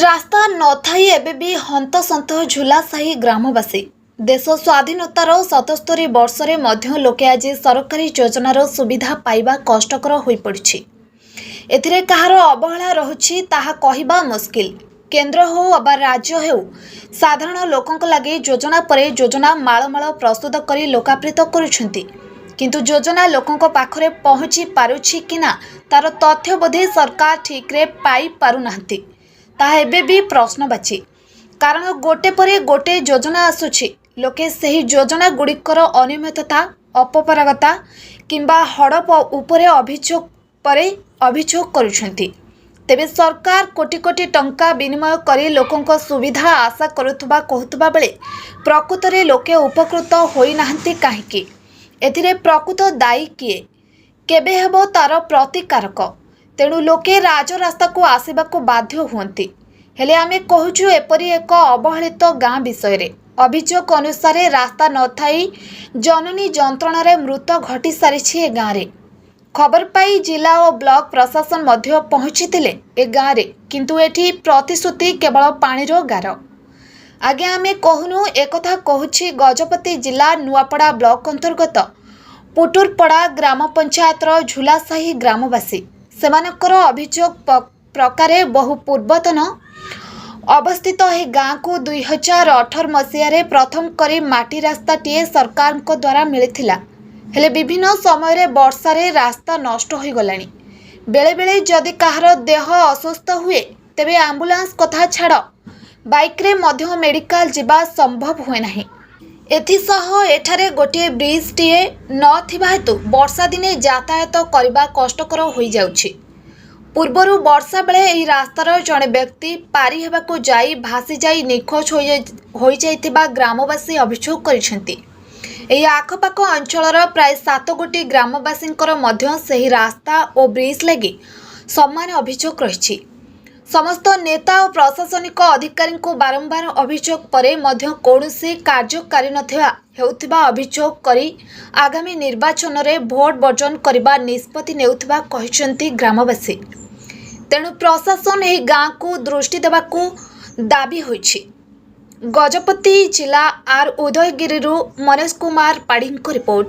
ରାସ୍ତା ନଥାଇ ଏବେ ବି ହନ୍ତସନ୍ତ ଝୁଲାସାହି ଗ୍ରାମବାସୀ। ଦେଶ ସ୍ୱାଧୀନତାର 77 ବର୍ଷରେ ମଧ୍ୟ ଲୋକେ ଆଜି ସରକାରୀ ଯୋଜନାର ସୁବିଧା ପାଇବା କଷ୍ଟକର ହୋଇପଡ଼ିଛି। ଏଥିରେ କାହାର ଅବହେଳା ରହୁଛି, ତାହା କହିବା ମୁସ୍କିଲ। କେନ୍ଦ୍ର ହେଉ ଅବା ରାଜ୍ୟ ହେଉ, ସାଧାରଣ ଲୋକଙ୍କ ଲାଗି ଯୋଜନା ପରେ ଯୋଜନା ମାଳମାଳ ପ୍ରସ୍ତୁତ କରି ଲୋକାର୍ପିତ କରୁଛନ୍ତି। କିନ୍ତୁ ଯୋଜନା ଲୋକଙ୍କ ପାଖରେ ପହଞ୍ଚି ପାରୁଛି କି ନା, ତାର ତଥ୍ୟ ବୋଧେ ସରକାର ଠିକ୍ରେ ପାଇପାରୁନାହାନ୍ତି, ତାହା ଏବେ ବି ପ୍ରଶ୍ନବାଚୀ। କାରଣ ଗୋଟେ ପରେ ଗୋଟେ ଯୋଜନା ଆସୁଛି, ଲୋକେ ସେହି ଯୋଜନା ଗୁଡ଼ିକର ଅନିୟମିତତା, ଅପପାରଗତା କିମ୍ବା ହଡ଼ପ ଉପରେ ଅଭିଯୋଗ ପରେ ଅଭିଯୋଗ କରୁଛନ୍ତି। ତେବେ ସରକାର କୋଟି କୋଟି ଟଙ୍କା ବିନିମୟ କରି ଲୋକଙ୍କ ସୁବିଧା ଆଶା କରୁଥିବା କହୁଥିବା ବେଳେ ପ୍ରକୃତରେ ଲୋକେ ଉପକୃତ ହୋଇନାହାନ୍ତି କାହିଁକି? ଏଥିରେ ପ୍ରକୃତ ଦାୟୀ କିଏ? କେବେ ହେବ ତାର ପ୍ରତିକାରକ? ତେଣୁ ଲୋକେ ରାଜରାସ୍ତାକୁ ଆସିବାକୁ ବାଧ୍ୟ ହୁଅନ୍ତି। ହେଲେ ଆମେ କହୁଛୁ ଏପରି ଏକ ଅବହେଳିତ ଗାଁ ବିଷୟରେ। ଅଭିଯୋଗ ଅନୁସାରେ ରାସ୍ତା ନଥାଇ ଜନନୀ ଯନ୍ତ୍ରଣାରେ ମୃତ ଘଟି ସାରିଛି ଏ ଗାଁରେ। ଖବର ପାଇ ଜିଲ୍ଲା ଓ ବ୍ଲକ ପ୍ରଶାସନ ମଧ୍ୟ ପହଞ୍ଚିଥିଲେ ଏ ଗାଁରେ, କିନ୍ତୁ ଏଠି ପ୍ରତିଶ୍ରୁତି କେବଳ ପାଣିର ଗାର। ଆଜ୍ଞା, ଆମେ କହୁନୁ, ଏକଥା କହୁଛି ଗଜପତି ଜିଲ୍ଲା ନୂଆପଡ଼ା ବ୍ଲକ ଅନ୍ତର୍ଗତ ପୁଟୁରପଡ଼ା ଗ୍ରାମ ପଞ୍ଚାୟତର ଝୁଲାସାହି ଗ୍ରାମବାସୀ। ସେମାନଙ୍କର ଅଭିଯୋଗ ପ୍ରକାରେ ବହୁ ପୂର୍ବତନ ଅବସ୍ଥିତ ଏହି ଗାଁକୁ 2018 ମସିହାରେ ପ୍ରଥମ କରି ମାଟି ରାସ୍ତାଟିଏ ସରକାରଙ୍କ ଦ୍ୱାରା ମିଳିଥିଲା। ହେଲେ ବିଭିନ୍ନ ସମୟରେ ବର୍ଷାରେ ରାସ୍ତା ନଷ୍ଟ ହୋଇଗଲାଣି। ବେଳେବେଳେ ଯଦି କାହାର ଦେହ ଅସୁସ୍ଥ ହୁଏ, ତେବେ ଆମ୍ବୁଲାନ୍ସ କଥା ଛାଡ଼, ବାଇକ୍ରେ ମଧ୍ୟ ମେଡ଼ିକାଲ ଯିବା ସମ୍ଭବ ହୁଏ ନାହିଁ। ଏଥିସହ ଏଠାରେ ଗୋଟିଏ ବ୍ରିଜ୍ଟିଏ ନଥିବା ହେତୁ ବର୍ଷା ଦିନେ ଯାତାୟାତ କରିବା କଷ୍ଟକର ହୋଇଯାଉଛି। ପୂର୍ବରୁ ବର୍ଷା ବେଳେ ଏହି ରାସ୍ତାର ଜଣେ ବ୍ୟକ୍ତି ପାରି ହେବାକୁ ଯାଇ ଭାସିଯାଇ ନିଖୋଜ ହୋଇଯାଇଥିବା ଗ୍ରାମବାସୀ ଅଭିଯୋଗ କରିଛନ୍ତି। ଏହି ଆଖପାଖ ଅଞ୍ଚଳର ପ୍ରାୟ ସାତ ଗୋଟି ଗ୍ରାମବାସୀଙ୍କର ମଧ୍ୟ ସେହି ରାସ୍ତା ଓ ବ୍ରିଜ୍ ଲାଗି ସମାନ ଅଭିଯୋଗ ରହିଛି। ସମସ୍ତ ନେତା ଓ ପ୍ରଶାସନିକ ଅଧିକାରୀଙ୍କୁ ବାରମ୍ବାର ଅଭିଯୋଗ ପରେ ମଧ୍ୟ କୌଣସି କାର୍ଯ୍ୟକାରୀ ନଥିବା ହେଉଥିବା ଅଭିଯୋଗ କରି ଆଗାମୀ ନିର୍ବାଚନରେ ଭୋଟ ବର୍ଜନ କରିବା ନିଷ୍ପତ୍ତି ନେଉଥିବା କହିଛନ୍ତି ଗ୍ରାମବାସୀ। ତେଣୁ ପ୍ରଶାସନ ଏହି ଗାଁକୁ ଦୃଷ୍ଟି ଦେବାକୁ ଦାବି ହୋଇଛି। ଗଜପତି ଜିଲ୍ଲା ଆର୍ ଉଦୟଗିରିରୁ ମନୋଜ କୁମାର ପାଢ଼ୀଙ୍କ ରିପୋର୍ଟ।